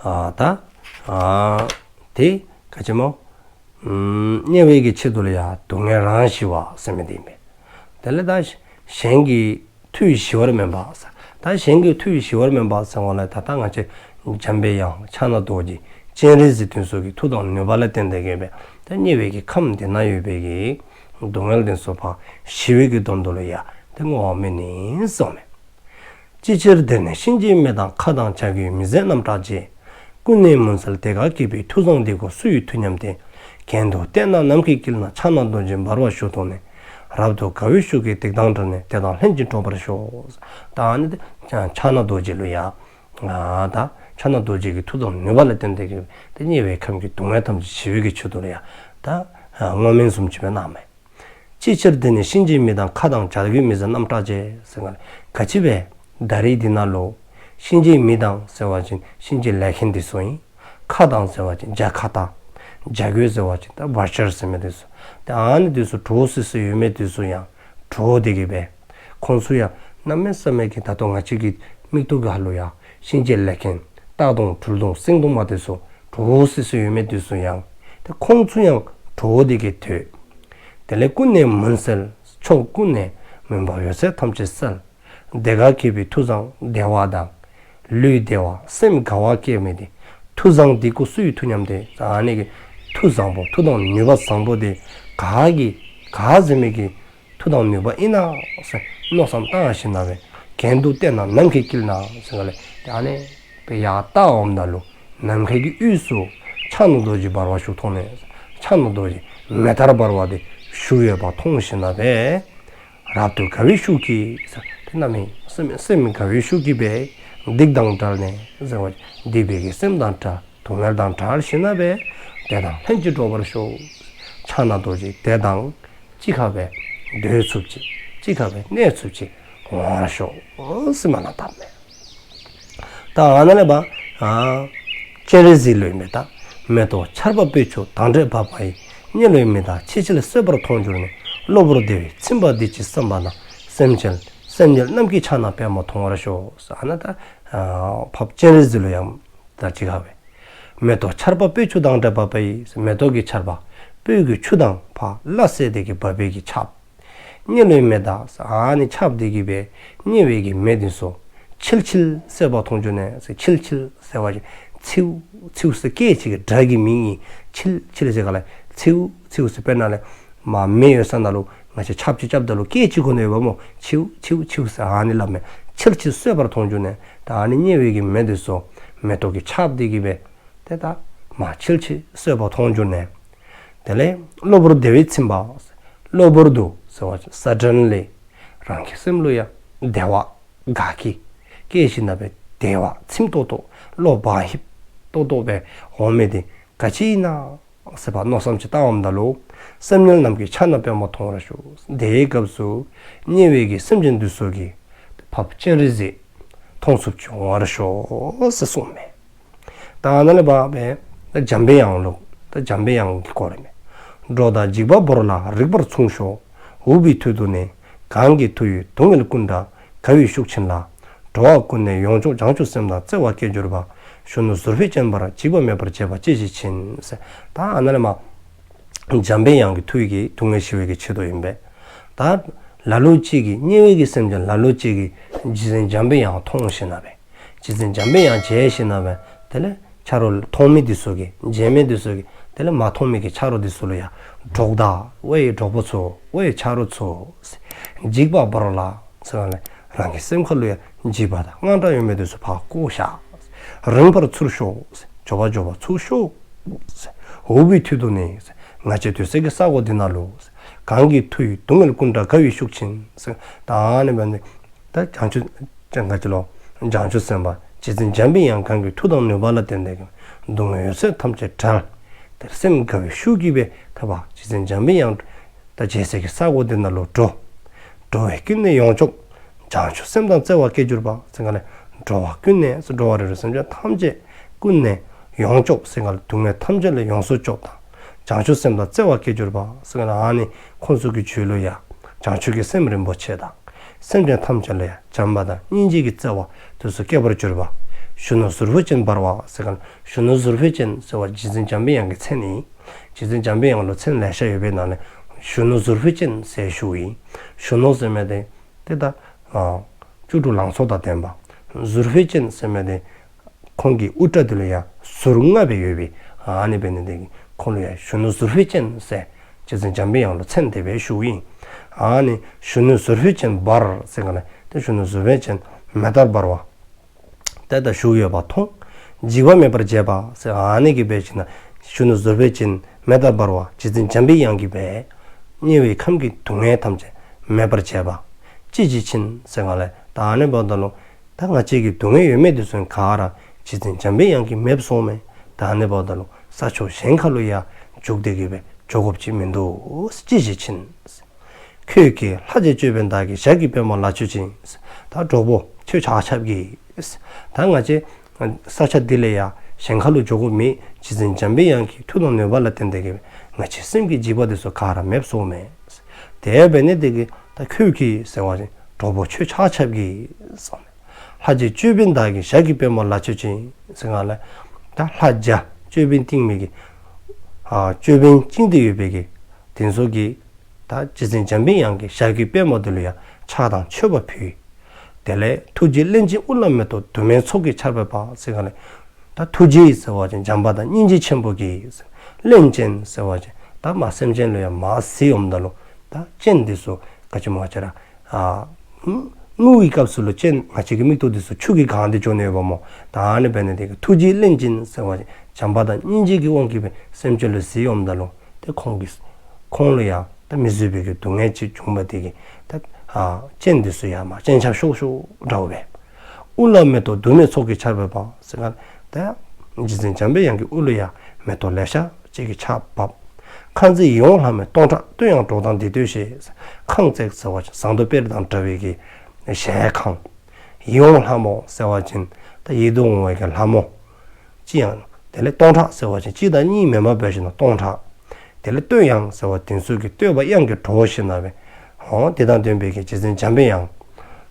ཨ་ད་ཨ་དེ་ག་ཅི་སྨོ། ཨམ་དམྱལ་བའི་གི་ཆེད་དུ་ལུ་ཡང་སྡུག་བསྔལ་རང་ཞི་བ་ཟེར་མི་དེ་ཨིན་པས། དེ་ལས་ད་གཞན་གྱི་མཐུས་ཞི་བར་སྨོན་པ་ཟེར། ད་གཞན་གྱི་མཐུས་ཞི་བར་སྨོན་པ་ཟེརཝ་ད་ལུ་ད་ལྟོ་ང་བཅས་འཇམ་པའི་དབྱངས་ཕྱག་ན་རྡོ་རྗེ་སྤྱན་རས་གཟིགས་དེ་ཚུ་གི་མཐུ་དང་ནུས་པ་ལ་བརྟེན་ཏེ་གི་སྦེ་ད་དམྱལ་བའི་གི་ཁམས་དེ་ནང་ཡོད་པའི་གི་སྡུག་བསྔལ་དེ་ཚུ་ཕར་ཞི་བའི་གི་དོན་དུ་ལུ་ཡང་ད་བསྔོ་བ་སྨོན་ནི་ཟེརཝ་མས། ཅི་ཕྱིར་འདིར་ནི་གཤིན་རྗེའི་མི་དང་། ཁྭ་དང་བྱ་རྒོད་མི་བཟད་རྣམས་སྐྲག་བྱེད། ཀུན་ནས་མུན་སེལ་བདེ་དགའ་སྐྱེད་པའི། མཐུ་བཟང་འདི་ཀོ་སུ་ཡི་མཐུ་སྙམ་སྟེ། གྱེན་དུ་བལྟས་ན་ནམ་མཁའི་དཀྱིལ་ན། ཕྱག་ན་རྡོ་རྗེ་འབར་བ་བཞུགས་མཐོང་ནས། རབ་ཏུ་དགའ་བའི་ཤུགས་ཀྱིས་སྡིག་དང་བྲལ་ནས། དེ་དང་ལྷན་ཅིག་འགྲོགས་པར་ཤོག། ད་ཨ་ནི་ཕྱག་ན་རྡོ་རྗེ་ལུ་ཡ། ད་ཕྱག་ན་རྡོ་རྗེ་གི་མཐུ་དང་ནུས་པ་ལ་བརྟེན་ཏེ་གི་དེ་དམྱལ་བའི་ཁམས་ཀྱི་སྡུག་བསྔལ་ཐམས་ཅད་ཞི་བའི་གི་ཆེད་དུ་ལུ་ཡ། ད་བསྔོ་སྨོན་བཟུམ་ཅིག་སྦེ་གནངམ་མས། ཅི་ཕྱིར་འདིར་ནི་གཤིན་རྗེའི་མི་དང་། ཁྭ་དང་བྱ་རྒོད་མི་བཟད་རྣམས་སྐྲག་བྱེད་ཟེར་ག་ལས། ག་ཅི་སྦེ་ད་རིས་འདི་ནང་ལུ་གཤིན་རྗེའི་མི་དང་ཟེར་བ་ཅིན་གཤིན་རྗེའི་ལས་མཁན་འདི་ཚུ་ཨིན། ཁྭ་དང་ཟེར་བ་ཅིན་བྱ་ཁྭ་ཏ། བྱ་རྒོད་ཟེར་བ་ཅིན་ད་ཝལ་ཅར་ཟེར་མི་འདི་ཚུ། ཏེ་ཨ་ནི་འདི་ཚུ་འདྲོག་སི་སི་ཡོད་མི་འདི་ཚུ་ཡང་འདྲོག་སྟེ་གི་སྦེ། ཁོང་ཚུ་ཡང་གནམ་མེད་ས་མེད་ཀྱི་ད་ལྟོ་ང་བཅས་ཀྱི་མིག་ཏོ་གི་ཧ་ལུ་ཡ། གཤིན་རྗེའི་ལས་མཁན་སྟག་གདོང་སྦྲུལ་གདོང་སེང་གདོང་མ་འདི་ཚུ་འདྲོག་སི་སི་ཡོད་མི་འདི་ཚུ་ཡང་ཏེ་ཁོང་ཚུ་ཡང་འདྲོག་སྟེ་གི་སྡོད། དེ་ལས་ཀུན་ནས་མུན་སེལ། ཕྱོགས་ཀུན་ནས་མུན་པ་ཡོད་ཚད་ཐམས་ཅད་སེལ། བདེ་དགའ་སྐྱེད་པའི་མཐུ་བཟང་བདེ་བ་དང་། ལུས་བདེ་བ་སེམས་དགའ་བ་སྐྱེད་མི་དེ། མཐུ་བཟང་འདི་ཀོ་སུ་ཡི་མཐུ་སྙམ་སྟེ། ཨ་ནི་གི་མཐུ་བཟང་པོ་མཐུ་དང་ནུས་པ་བཟང་པོ་དེ་ག་གི་ག་ཟེར་མི་གི་མཐུ་དང་ནུས་པ་ཨིན་ན་ཟེར་མནོ་བསམ་བཏང་ཞིནམ་ལས་གྱེན་དུ་བལྟས་ན་ནམ་མཁའི་དཀྱིལ་ན་ཟེར་ག་ལས། ཏེ་ཨ་ནི་སྦེ་ཡར་བལྟཝ་ད་ལུ་ནམ་མཁའི་གི་དབུས་སུ་ཕྱག་ན་རྡོ་རྗེ་འབར་བ་བཞུགས་མཐོང་ནས། ཕྱག་ན་རྡོ་རྗེ་མེ་ལྟར་འབར་བ་དེ་བཞུགས་ཡོདཔ་མཐོང་ཞིནམ་ལས། རབ་ཏུ་དགའ་བའི་ཤུགས་ཀྱིས་ཟེར་ཏེ་གནམ་མེད་ས་མེད་སེམས་དགའ་བའི་ཤུགས་ཀྱིས་སྦེ་སྡིག་དང་བྲལ་ནས་ཟེར་བ་སྡིག་པའི་གི་སེམས་དང་བྲལ། སྡུག་བསྔལ་དང་བྲལ་ཞིནམ་ལས་དེ་དང་ལྷན་ཅིག་འགྲོགས་པར་ཤོག། ཕྱག་ན་རྡོ་རྗེ་དེ་དང་གཅིག་ཁར་སྦེ་སྡོད་ཚུགསཔ་ཅིག་གཅིག་ཁར་སྦེ་གནས་ཚུགསཔ་ཅིག་འོང་བར་ཤོག་ཟེར་སྨོན་ལམ་བཏབ་མས། ད་ཨ་ནཱ་ལས་ཕར་ཨ་སྤྱན་རས་གཟིགས་ལུ་ཡང་མེ་ཏོག་ཆར་པ་སྤོས་ཆུ་དང་འདྲེས་བབས་པ་ཡིས། དམྱལ་བའི་མི་དག་ཆེས་ཆེར་གསོད་པར་མཐོང་གྱུར་ནས། གློ་བུར་བདེ་བས་ཚིམ་པ་འདི་ཅི་བསམ་པ་དང་། སེམས་ཅན་སེམས་ཉིད་རྣམས་ཀྱི་ཕྱག་ན་པདྨོ་མཐོང་བར་ཤོག། ཨ་ནཱ་ད་ཨ་ཕར་སྤྱན་རས་གཟིགས་ལུ་ཡང་ད་གཅིག་ཁར་སྦེ། མེ་ཏོག་ཆར་པ་སྤོས་ཆུ་དང་འདྲེས་བབས་པ་ཡིས། མེ་ཏོག་གི་ཆར་པ་སྤོས་ཀྱི་ཆུ་དང་ཕར་སླ་བསྲེས་ཏེ་གི་བབས་པའི་གི་ཆརཔ། དམྱལ་བའི་མི་དག་ཟེར་ཨ་ནི་ཆརཔ་འདི་གིས་སྦེ་དམྱལ་བའི་གི་མི་འདི་ཚུ་ཆིལ་ཆིལ་གསོད་པར་མཐོང་གྱུར་ནས་ཟེར། ཆིལ་ཆིལ་ཟེར་བ་ཅིན་ཚིའུ་ཚིའུ་ཟེར་སྐད་ཅིག་གི་སྒྲ་གི་མིང་ཨིན། ཆིལ་ཆིལ་ཟེར་ག་ལས་ཚིའུ་ཚིའུ་ཟེར། དཔེར་ན་ལས་མར་མེ་ཡོད་ས་ནང་ལུ་ང་བཅས་ཆརཔ་ཅིག་རྐྱབ་ད་ལུ་སྐད་ཅིག་གོ་ནི་ཡོདཔ་སྨོ། ཚིའུ་ཚིའུ་ཚིའུ་ཟེར་ཨ་ནི་སླབ་མས། ཆིལ་ཆིལ་གསོད་པར་མཐོང་གྱུར་ནས། ད་ཨ་ནི་དམྱལ་བའི་གི་མི་འདི་ཚུ་མེ་ཏོག་གི་ཆརཔ་འདི་གིས་སྦེ་ཏེ་ད་མར་ཆིལ་ཆིལ་གསོད་པར་མཐོང་གྱུར་ནས། དེ་ལས་གློ་བུར་བདེ་བས་ཚིམ་པ། གློ་བུར་དུ་ཟེར་བ་ཅིན་སཱ་ཌེན་ལི་རང་གི་སེམས་ལུ་ཡང་བདེ་བ་དགའ་སྐྱིད་སྐྱེས་ཞིནམ་ལས་སྦེ་བདེ་བ་ཚིམ་ཏོག་ཏོ་བློ་བག་ཧིབ་ཏོག་ཏོ་སྦེ་འོང་མི་དེ་ག་ཅི་ཨིན་ན་ཟེར་ཕར་མནོ་བསམ་ཅིག་བཏངམ་ད་ལུ། སེམས་ཉིད་རྣམས་ཀྱི་ཕྱག་ན་པདྨོ་མཐོང་བར་ཤོག། དེའི་སྐབས་སུ་དམྱལ་བའི་གི་སེམས་ཅན་འདི་ཚུ་གིས་ཕར་སྤྱན་རས་གཟིགས་མཐོང་ཚུགསཔ་ཅིག་འོང་བར་ཤོག་ཟེར་གསུངས་མས། ད་ཨ་ནཱ་ལས་ཕར་སྦེ་ད་འཇམ་པའི་དབྱངས་ལུ་ད་འཇམ་པའི་དབྱངས་ཀྱི་སྐོར་ཨིན་མས། འགྲོ་དང་འཇིགས་པ་བོར་ལ་རིག་པར་མཚུངས་ཤོག། འུག་པའི་མཐུ་སྟོབས་ནི། གང་གི་མཐུ་ཡིས་སྡུག་བསྔལ་ཀུན་བྲལ། དགའ་བའི་ཤུགས་ཆེན་ལ། འགྲོ་བ་ཀུན་ནས་ཡོངས་སྐྱོབ་བྱང་ཆུབ་སེམས་དང་བརྩེ་བ་སྐྱེ་གྱུར་པ། གཞོན་ནུ་ཟུར་ཕུད་ཅན་འབར་འཇིགས་པ་མེད་པར་བྱེད་པ་ཅི་ཞིག་ཕྱིན་ཟེར། ད་ཨ་ནཱ་ལས་མར་འཇམ་པའི་དབྱངས་ཀྱི་མཐུ་ཡིས་སྡུག་བསྔལ་ཞི་བའི་གི་ཆེད་དུ་ཨིན་པས། ད་ལ་ལུ་ཅིག་གིས་དམྱལ་བའི་གི་སེམས་ཅན་ལ་ལུ་ཅིག་གིས་རྗེ་བཙུན་འཇམ་པའི་དབྱངས་མཐོང་ཞིནམ་ལས་སྦེ། རྗེ་བཙུན་འཇམ་པའི་དབྱངས་མཇལ་ཞིནམ་ལས་སྦེ། དེ་ལས་ཆ་རོགས་མཐོང་མི་འདི་ཚུ་གིས་མཇལ་མི་འདི་ཚུ་གིས་དེ་ལས་མ་མཐོང་མི་གི་ཆ་རོགས་འདི་ཚུ་ལུ་ཡང་འདྲོག་ད། ཝའེ་འདྲོག་པོ་ཚུ། ཝའེ་ཆ་རོགས་ཚུ། འཇིགས་པ་བོར་ལ་ཟེར་ག་ལས་རང་གི་སེམས་ཁ་ལུ་ཡང་འཇིགས་པ་དང་དངངས་སྐྲག་ཡོད་མི་འདི་ཚུ་ཕར་བཀོ་བཞག། རིངས་པར་ཚུར་ཤོག། མགྱོགས་པ་མགྱོགས་པ་ཚུར་ཤོག། འུག་པའི་མཐུ་སྟོབས་ནི། ང་བཅས་སྡོད་སའི་གི་ས་གོ་འདི་ནང་ལུ། གང་གི་མཐུ་ཡིས་སྡུག་བསྔལ་ཀུན་བྲལ། དགའ་བའི་ཤུགས་ཆེན། ད་ཨ་ནི་འབད་ནི་ད་བྱང་ཆུབ་ཅན་ག་ཅི་ལོ། བྱང་ཆུབ་སེམས་དཔའ་རྗེ་བཙུན་འཇམ་པའི་དབྱངས་གང་གི་མཐུ་དང་ནུས་པ་ལ་བརྟེན་ཏེ་གི་སྡུག་བསྔལ་ཡོད་ཚད་ཐམས་ཅད་བྲལ། དེར་སེམས་དགའ་བའི་ཤུགས་ཀྱིས་སྦེ་ཐབས་པ་རྗེ་བཙུན་འཇམ་པའི་དབྱངས་ད་མཇལ་སའི་གི་ས་གོ་འདི་ནང་ལུ་འགྲོ། འགྲོ་བ་ཀུན་ནས་ཡོངས་སྐྱོབ། བྱང་ཆུབ་སེམས་དང་བརྩེ་བ་སྐྱེ་གྱུར་པ། ཟེར་ག་ལས་འགྲོ་བ་ཀུན་ནས་འགྲོ་བ་རིགས་དྲུག་སེམས་ཅན་ཐམས་ཅད་ཀུན་ནས་ཡོངས་སྐྱོབ། ཟེར་ག་ལས་སྡུག་བསྔལ་ཐམས་ཅད་ལས་ཡོངས་སུ་སྐྱོབ་དང་། བྱང་ཆུབ་སེམས་དང་བརྩེ་བ་སྐྱེ་གྱུར་པ། ཟེར་ག་ལས་ཨ་ནི་ཁོང་ཚུ་གི་རྒྱུད་ལུ་ཡང་བྱང་ཆུབ་ཀྱི་སེམས་རིན་པོ་ཆེ་དང་། སེམས་ཅན་ཐམས་ཅད་ལུ་ཡང་བྱམས་པ་དང་སྙིང་རྗེ་གི་བརྩེ་བ་དེ་ཚུ་སྐྱེ་བར་གྱུར་པ། གཞོན་ནུ་ཟུར་ཕུད་ཅན་འབར་བ། ཟེར་ག་ལས་གཞོན་ནུ་ཟུར་ཕུད་ཅན་ཟེར་བ་རྗེ་བཙུན་འཇམ་པའི་དབྱངས་ཀྱི་མཚན་ཨིན། རྗེ་བཙུན་འཇམ་པའི་དབྱངས་ལུ་མཚན་ལེ་ཤ་ཡོད་པའི་ནང་ལས་གཞོན་ནུ་ཟུར་ཕུད་ཅན་ཟེར་ཞུཝ་ཨིན། གཞོན་ནུ་ཟེར་མི་དེ་དེ་ད་ཨ་བཅུ་དྲུག་ལང་ཚོ་དང་ལྡན་པ། ཟུར་ཕུད་ཅན་ཟེར་མི་དེ་ཁོང་གི་དབུ་སྐྲ་དེ་ལུ་ཡང་ཟུར་ལྔ་སྦེ་ཡོད་པའི་ཨ་ནི་འབད་ནི་དེ་གིས་ཁོང་ལུ་ཡང་གཞོན་ནུ་ཟུར་ཕུད་ཅན་ཟེར་རྗེ་བཙུན་འཇམ་པའི་དབྱངས་ལུ་མཚན་དེ་སྦེ་ཞུཝ་ཨིན། ཨ་ནི་གཞོན་ནུ་ཟུར་ཕུད་ཅན་འབར་ཟེར་ག་ལས་དེ་གཞོན་ནུ་ཟུར་ཕུད་ཅན་ མེ་ལྟར་འབར་བ་དེ་ད་བཞུགས་ཡོདཔ་མཐོང་། འཇིགས་པ་མེད་པར་བྱེད་པ་ཟེར་ཨ་ནི་གིས་འབད་ཞིནམ་ན་གཞོན་ནུ་ཟུར་པ་ཅིག་མེ་ལྟར་འབར་བ་རྗེ་བཙུན་འཇམ་པའི་དབྱངས་ཀྱིས་འབད་དམྱལ་བའི་ཁམས་ཀྱི་སྡུག་བསྔལ་ཐམས་ཅད་མེད་པར་བྱེད་པ་ཅི་ཞིག་ཕྱིན་ཟེར་ག་ལས། ད་ཨ་ནི་འབདཝ་ད་ལུ་ད་ང་བཅས་ཀྱི་སྡུག་བསྔལ་ཡོད་མི་དེ་ཚུ་ག་ར་རྗེ་བཙུན་འཇམ་པའི་དབྱངས་ཀྱིས་མེདཔ་སོང་མས། ད་ཨ་ནི་འབདཝ་ད་ལུ་ས་ཕྱོགས་གཞན་ཁ་ལུ་ཡང་རྒྱུག་སྟེ་གི་སྦེ་འགྱོ་དགོཔ་ཅིག་མིན་འདུག། ཅི་ཞིག་ཕྱིན། ཁྱོད་ཀྱིས་ལྷ་རྗེ་ཅོད་པན་དག་གི་ཞབས་ཀྱི་པདྨོ་ལ་མཆོད་ཅིང་། ད་གྲོགས་པོ་ཁྱོད་ཆ་ཁྱབ་ཀྱིས་ད་ང་བཅས་ས་ཆ་འདི་ལས་ཡང་གཞན་ཁ་ལུ་འགྱོ་དགོཔ་མེད། རྗེ་བཙུན་འཇམ་པའི་དབྱངས་ཀྱི་མཐུ་དང་ནུས་པ་ལ་བརྟེན་ཏེ་གི་སྦེ་ང་བཅས་སེམས་ཀྱི་འཇིགས་པ་དེ་ཚུ་ག་ར་མེདཔ་སོང་མས། དེ་འབད་ནི་དེ་གིས་ད་ཁྱོད་ཀྱིས་ཟེར་བ་ཅིན་གྲོགས་པོ་ཁྱོད་ཆ་ཁྱབ་ཀྱིས་ཟེར་ལྷ་རྗེ་ཅོད་པན་དག་གི་ཞབས་ཀྱི་པདྨོ་ལ་མཆོད་ཅིང་ཟེར་ག་ལས། ད་ལྷ་རྗེ་ཅོད་པན་བཏིང་མི་གི་ཨ་ཅོད་པན་བཅིངས་ཏེ་ཡོད་པའི་གི་དེ་ཚུ་གིས་ད་རྗེ་བཙུན་འཇམ་པའི་དབྱངས་ཀྱི་ཞབས་ཀྱི་པདྨོ་དེ་ལུ་ཡང་ཕྱག་དང་མཆོད་པ་ཕུལ། དེ་ལས་ཐུགས་རྗེས་བརླན་ཅིང་དབུ་ལ་མེ་ཏོག་དུ་མའི་ཚོགས་ཀྱིས་ཆར་འབབ་པ་ཟེར་ག་ལས། ད་ཐུགས་རྗེས་ཟེར་བ་ཅིན་བྱམས་པ་དང་སྙིང་རྗེ་ཆེན་པོ་གིས། བརླན་ཅིང་ཟེར་བ་ཅིན་ད་མ་སེམས་ཅན་ལུ་ཡང་མ་གཟིགས་འོངམ་ད་ལུ་ད་སྤྱན་དེ་ཚུ་ག་ཅི་སྨོ་ང་བཅས་ར་ཨ་ངུ་བའི་སྐབས་སུ་ལུ་སྤྱན་ང་བཅས་ཀྱི་མིག་ཏོ་དེ་ཚུ་ཆུ་གིས་གང་སྟེ་འགྱོ་ནི་ཡོདཔ་སྨོ། ད་ཨ་ནི་འབད་ནི་དེ་གིས་ཐུགས་རྗེས་བརླན་ཅིང་ཟེར་བ་ཅིན་བྱམས་པ་དང་སྙིང་རྗེ་གི་དབང་གིས་སྦེ་སེམས་ཅན་ལུ་གཟིགས་འོངམ་ད་ལུ་ཏེ་ཁོང་གིས་ཁོང་ལུ་ཡང་ད་མི་བཟོད་པའི་གི་སྡུག་བསྔལ་ཅིག་བྱུང་བ་དེ་གིས་ད་ཨ་སྤྱན་དེ་ཚུ་ཡང་མ་སྤྱན་ཆབ་ཤོར་ཤོརཝ་འདྲཝ་སྦེ། དབུ་ལ་མེ་ཏོག་དུ་མའི་ཚོགས་ཀྱིས་ཆར་འབབ་པ་ཟེར་ག་ལས། ད་རྗེ་བཙུན་འཇམ་པའི་དབྱངས་ཀྱི་དབུ་ལུ་ཡང་མེ་ཏོག་ལེ་ཤ་ཅིག་གིས་ཆརཔ་འབབ། ཁང་བརྩེགས་ཡིད་འོང་ལྷ་མོའི་སྟོང་ཕྲག་བསྟོད་དབྱངས་སྒྲོགས་དང་འདི་ལྟོས་ཞེས། ཁང་བརྩེགས་ཟེར་བ་ཅིན་ཟངས་མདོག་དཔལ་རི་དང་འདྲ་བའི་གི་གཞལ་ཡས་ཁང་། ཡིད་འོང་ལྷ་མོ་ཟེར་བ་ཅིན་ད་ཡིད་དུ་འོང་བའི་གི་ལྷ་མོ་ཅིག་ཡང་། དེ་ལས་སྟོང་ཕྲག་ཟེར་བ་ཅིན་གཅིག་དང་གཉིས་མེནམ་འབད་ཞིནམ་ན་སྟོང་ཕྲག། དེ་ལས་བསྟོད་དབྱངས་ཟེར་བ་དེ་ཚུ་གིས་བསྟོད་པ་དབྱངས་ཀྱིས་སྒྲོགས་ཞིནམ་ན་སྦེ། འོ་དེ་དང་ལྡན་པའི་གི་རྗེ་བཙུན་འཇམ་པའི་དབྱངས་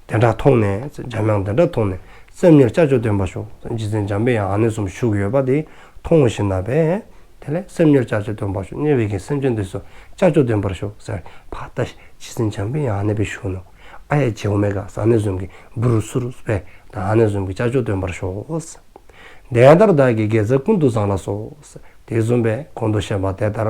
དེ་འདྲ་མཐོང་ནས། འཇམ་དབྱངས་དེ་འདྲ་མཐོང་ནས། སེམས་ཉིད་ལྕགས་ཀྱུ་ལྡན་པར་ཤོག། རྗེ་བཙུན་འཇམ་པའི་དབྱངས་ཨ་ནི་བཟུམ་བཞུགས་ཡོདཔ་དེ་མཐོང་ཞིནམ་ན་སྦེ། དེ་ལས་སེམས་ཉིད་ལྕགས་ཀྱུ་ལྡན་པར་ཤོག། དམྱལ་བའི་གི་སེམས་ཅན་དེ་ཚུ་ལྕགས་ཀྱུ་ལྡན་པར་ཤོག་ཟེར། ཕར་ད་རྗེ་བཙུན་འཇམ་པའི་དབྱངས་ཨ་ནི་སྦེ་བཞུགས་ནུག། ཨ་ཡ་མཇལཝ་མས་ག་ཟེར་ཨ་ནི་བཟུམ་གྱི་འབུར་ཚུར་སྦེ་ད་ཨ་ནི་བཟུམ་གྱི་ལྕགས་ཀྱུ་ལྡན་པར་ཤོག། དེ་ལྟར་བདག་གི་དགེ་རྩ་ཀུན་ཏུ་བཟང་ལ་སོགས། དེ་བཟུམ་སྦེ་གོང་དུ་བཤད་པ་དེ་ལྟར་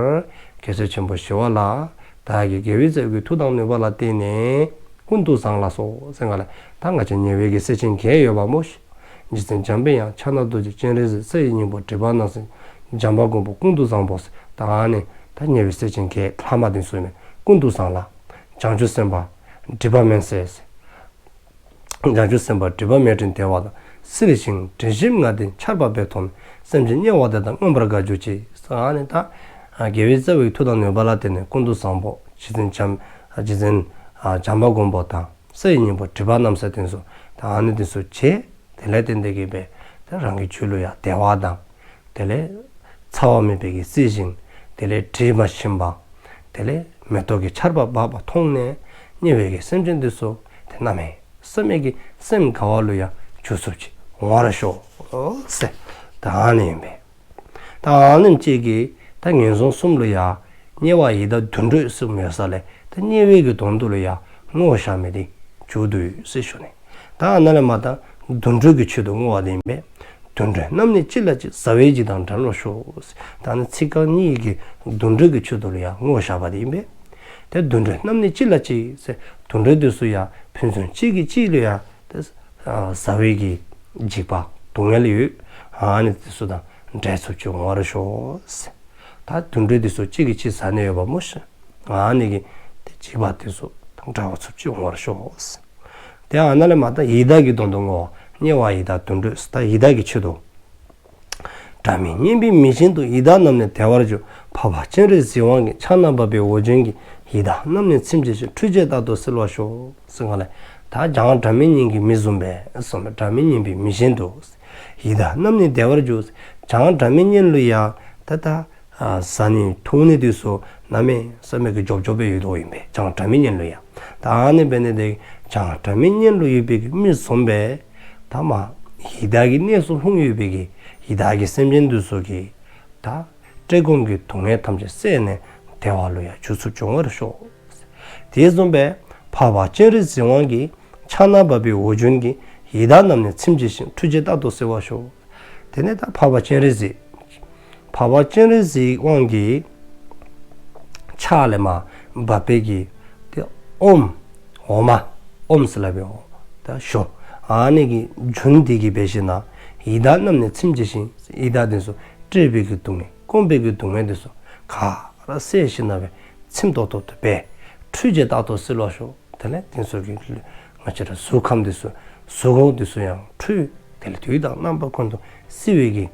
རྒྱལ་སྲས་ཆེན་པོ་ཞི་བ་ལྷ་བདག་གི་དགེ་བའི་རྩ་བའི་མཐུ་དང་ནུས་པ་ལ་བརྟེན་ནས་ཀུན་ཏུ་བཟང་ལ་སོགས་ཟེར་ག་ལས། ད་ང་བཅས་དམྱལ་བའི་གི་སེམས་ཅན་བརྒྱད་ཡོདཔ་སྨོ་ཤིག། རྗེ་བཙུན་འཇམ་པའི་དབྱངས། ཕྱག་ན་རྡོ་རྗེ། སྤྱན་རས་གཟིགས། ས་ཡི་སྙིང་པོ། སྒྲིབ་པ་རྣམ་སེལ། བྱམས་པ་མགོན་པོ། ཀུན་ཏུ་བཟང་པོ་ཟེར། ད་ཨ་ནི་ད་དམྱལ་བའི་སེམས་ཅན་བརྒྱད་ལྷག་མ་དེ་ཚུ་ཨིན་མས། ཀུན་ཏུ་བཟང་ལ། བྱང་ཆུབ་སེམས་དཔའ། སྒྲིབ་པ་མེད་ཟེར། བྱང་ཆུབ་སེམས་དཔའ་སྒྲིབ་པ་མེད་སྤྲིན་བདེ་བ་དང་། བསིལ་ཞིང་དྲི་ཞིམ་ལྔ་ལྡན་ཆར་འབབ་པའི་མཐོངས་ནས། སེམས་ཅན་དམྱལ་བ་དེ་དག་མངོན་པར་དགའ་གྱུར་ཅིག། ཨ་ནི་ད་དགེ་བའི་རྩ་བའི་མཐུ་དང་ནུས་པ་ལ་བརྟེན་ནས་ཀུན་ཏུ་བཟང་པོ་རྗེ་བཙུན་བྱམས་རྗེ་བཙུན་བྱམས་པ་མགོན་པོ་དང་། ས་ཡི་སྙིང་པོ་སྒྲིབ་པ་རྣམ་སེལ་དེ་ཚུ། ད་ཨ་ནི་དེ་ཚུ་མཇལ། དེ་ལས་བརྟེན་ཏེ་གི་སྦེ་ད་རང་གི་རྒྱུད་ལུ་ཡང་བདེ་བ་དང་། དེ་ལས་ཚ་བ་མེད་པའི་གི་བསིལ་ཞིང་། དེ་ལས་དྲི་མ་ཞིམ་པ། དེ་ལས་མེ་ཏོག་གི་ཆརཔ་འབབ་པ་མཐོང་ནས་དམྱལ་བའི་གི་སེམས་ཅན་དེ་ཚུ་དེ་གནམ་མེད་ས་མེད་ཀྱི་སེམས་དགའ་བ་ལུ་ཡང་འགྱུར་ཚུགསཔ་ཅིག་འོང་བར་ཤོག་ཟེར་ད་ཨ་ནི་ཨིན་པས། ད་ཨ་ནེམ་ཅིག་གིས་ད་ངན་སོང་གསུམ་ལུ་ཡང་དམྱལ་བ་ཡི་དྭགས་དུད་འགྲོ་གསུམ་ཡོད་ས་ལས་ད་དམྱལ་བའི་གི་དོན་དུ་ལུ་ཡང་བསྔོ་བ་བཤགས་མི་དེ་མཇུག་བསྡུ་ཡི་ཟེར་ཞུ་ནི། ད་ཨ་ནཱ་ལས་མར་ད་དུད་འགྲོ་གི་ཆེད་དུ་བསྔོ་བ་དེ་ཨིན་པས། དུད་འགྲོ་རྣམས་ནི་གཅིག་ལ་གཅིག། ཟ་བའི་འཇིགས་དང་བྲལ་བར་ཤོག། ད་ཨ་ནི་ཚིག་རྐང་གཉིས་ཀྱིས་དུད་འགྲོ་གི་ཆེད་དུ་ལུ་ཡང་བསྔོ་བ་བཤགས་པ་དེ་ཨིན་པས། ཏེ་དུད་འགྲོ་རྣམས་ནི་གཅིག་ལ་གཅིག་ཟེར་དུད་འགྲོ་དེ་ཚུ་ཡང་ཕན་ཚུན་གཅིག་གིས་གཅིག་ལུ་ཡང་ཏེ་ཟ་བའི་གི་འཇིགས་པ་སྡུག་བསྔལ་ཡོད། ཨ་ནི་དེ་ཚུ་དང་བྲལ་ཚུགསཔ་ཅིག་འོང་བར་ཤོག། ད་དུད་འགྲོ་དེ་ཚུ་གཅིག་གིས་གཅིག་ཟ་ནི་ཡོདཔ་སྨོ་ཤིག། ཨ་ནི་གི་ཏེ་འཇིགས་པ་དེ་ཚུ་དང་བྲལ་བར་ཚུགསཔ་ཅིག་འོང་བར་ཤོག། ཏེ་ཨ་ནཱ་ལས་མར་ད་ཡི་དྭགས་ཀྱི་དོན་དུ་བསྔོ་བ། དམྱལ་བ་ཡི་དྭགས་དུད་འགྲོ་ཟེར་ད་ཡི་དྭགས་ཀྱི་ཆེད་དུ། སྒྲ་མི་སྙན་པའི་མི་བཞིན་དུ། ཡི་དྭགས་རྣམས་ནི་བདེ་བར་གྱུར། འཕགས་པ་སྤྱན་རས་གཟིགས་དབང་གིས། ཕྱག་ན་འབབ་པའི་འོ་རྒྱུན་གྱིས། ཡི་དྭགས་རྣམས་ནི་ཚིམ་བྱས་ཤིང་། ཁྲུས་བྱས་རྟག་ཏུ་བསིལ་བར་ཤོག། ཟེར་ག་ལས་ད་བྱང་སྒྲ་མི་སྙན་གྱི་མི་བཟུམ་སྦེ་གསུངས་པས། སྒྲ་མི་སྙན་པའི་མི་བཞིན་དུ། ཡི་དྭགས་རྣམས་ནི་བདེ་བར་གྱུར། བྱང་སྒྲ་མི་སྙན་ལུ་ཡང་ད་ད་ཨ་ཟ་ནི་འཐུང་ནི་དེ་ཚུ་གནམ་མེད་ས་མེད་ཀྱི་འཇོབ་འཇོབ་སྦེ་ཡོད་དོ་ཨིན་པས། བྱང་སྒྲ་མི་སྙན་ལུ་ཡང་། ད་ཨ་ནི་འབད་ནི་དེ་བྱང་སྒྲ་མི་སྙན་ལུ་ཡོད་པའི་གི་མི་བཟུམ་སྦེ་ད་མར་ཡི་དྭགས་ཀྱི་གནས་སུ་ལྷུང་ཡོད་པའི་གི་ཡི་དྭགས་ཀྱི་སེམས་ཅན་དེ་ཚུ་གི་ད་བཀྲེས་སྐོམ་གྱི་སྡུག་བསྔལ་ཐམས་ཅད་བསལ་ནས་བདེ་བ་ལུ་ཡང་འགྱུར་ཚུགསཔ་ཅིག་འོང་བར་ཤོག། དེ་བཟུམ་སྦེ་འཕགས་པ་སྤྱན་རས་གཟིགས་དབང་གིས། ཕྱག་ན་འབབ་པའི་འོ་རྒྱུན་གྱིས། ཡི་དྭགས་རྣམས་ནི་ཚིམ་བྱས་ཤིང་། ཁྲུས་བྱས་རྟག་ཏུ་བསིལ་བར་ཤོག། དེ་ནས་ད་འཕགས་པ་སྤྱན་རས་གཟིགས། འཕགས་པ་སྤྱན་རས་གཟིགས་དབང་གི་ཕྱག་ལས་མར་འབབ་པའི་གི་ཏེ་ཨོམ་འོ་མ་ཨོམ་ཟེར་སླབ་པའི་ད་ཞོ་ ཨ་ནི་གི་རྒྱུན་འདི་གིས་འབད་ཞིནམ་ལས་ཡི་དྭགས་རྣམས་ནི་ཚིམ་བྱས་ཤིང་། ཡི་དྭགས་འདི་ཚུ་བཀྲེས་པའི་གི་སྡུག་བསྔལ་སྐོམ་པའི་གི་སྡུག་བསྔལ་འདི་ཚུ་ག་ར་བསལ་ཞིནམ་ལས་ཚིམ་ཏོག་ཏོ་སྦེ་འཁྲུད་བྱས་རྟག་ཏུ་བསིལ་ལོག་ཤོག། དེ་ལས་འདི་ཚུ་གི་ང་བཅས་ར་གཟུགས་ཁམས་འདི་ཚུ་གཟུགས་ཁམས་འདི་ཚུ་ཡང་འཁྲུད། དེ་ལས་དུས་དང་རྣམ་པ་ཀུན་ཏུ་བསིལ་བའི་གི་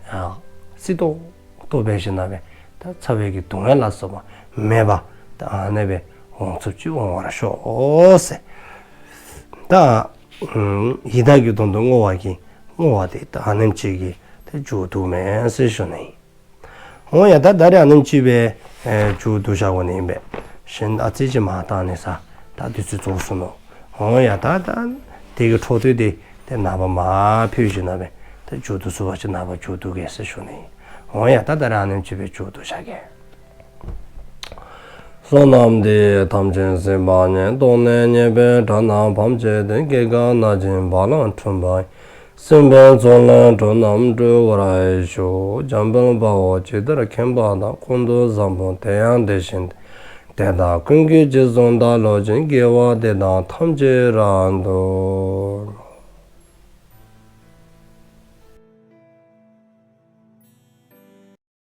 ཨ་བསིལ་ཏོག་ཏོ་འབད་ཞིནམ་ལས་ད་ཚ་བའི་གི་སྡུག་བསྔལ་ལ་སོགས་པ་མེདཔ་ད་ཨ་ནི་སྦེ་འོང་ཚུགསཔ་ཅིག་འོང་བར་ཤོག་ཟེར། ད་ཡི་དྭགས་ཀྱི་དོན་དུ་བསྔོ་བ་གི་བསྔོ་བ་འདི་ད་ཨ་ནེམ་ཅིག་གིས་ད་མཇུག་བསྡུཝ་མས་ཟེར་ཞུ་ནི། འོང་ཡ་ད་ད་རེས་ཨ་ནེམ་ཅིག་སྦེ་མཇུག་བསྡུ་བཞག་དགོ་ནི་ཨིན་པས། གཞན་ཨ་ཙི་ཅིག་མར་བཏང་ནི་ཟེར་ད་དུས་ཚོད་རྫོགས་སོ་ནུག། འོང་ཡ་ད་ད་དེ་གི་འཕྲོ་མཐུད་དེ་ཏེ་ནངས་པ་མར་ཕུལ་ཞིནམ་ལས་ད་མཇུག་བསྡུ་ཚུགས་པ་ཅིན་ནངས་པ་མཇུག་བསྡུ་གེ་ཟེར་ཞུ་ནི། འོང་ཡ་ད་ད་རེས་ཨ་ནེམ་ཅིག་སྦེ་མཇུག་བསྡུ་བཞག་གེ། བསོད་ནམས་འདི་ཡིས་ཐམས་ཅད་གཟིགས་པ་ཉིད། ཐོབ་ནས་ཉེས་པའི་དགྲ་རྣམས་ཕམ་བྱས་ཏེ། སྐྱེ་རྒ་ན་འཆིའི་རྦ་ཀློང་འཁྲུགས་པ་ཡི། སྲིད་པའི་མཚོ་ལས་འགྲོ་རྣམས་སྒྲོལ་བར་ཤོག། འཇམ་དཔལ་དཔའ་བོས་ཇི་ལྟར་མཁྱེན་པ་དང་། ཀུན་ཏུ་བཟང་པོ་དེ་ཡང་དེ་བཞིན་ཏེ། དེ་དག་ཀུན་གྱི་རྗེས་སུ་བདག་སློབ་ཅིང་། དགེ་བ་འདི་དག་ཐམས་ཅད་རབ་ཏུ་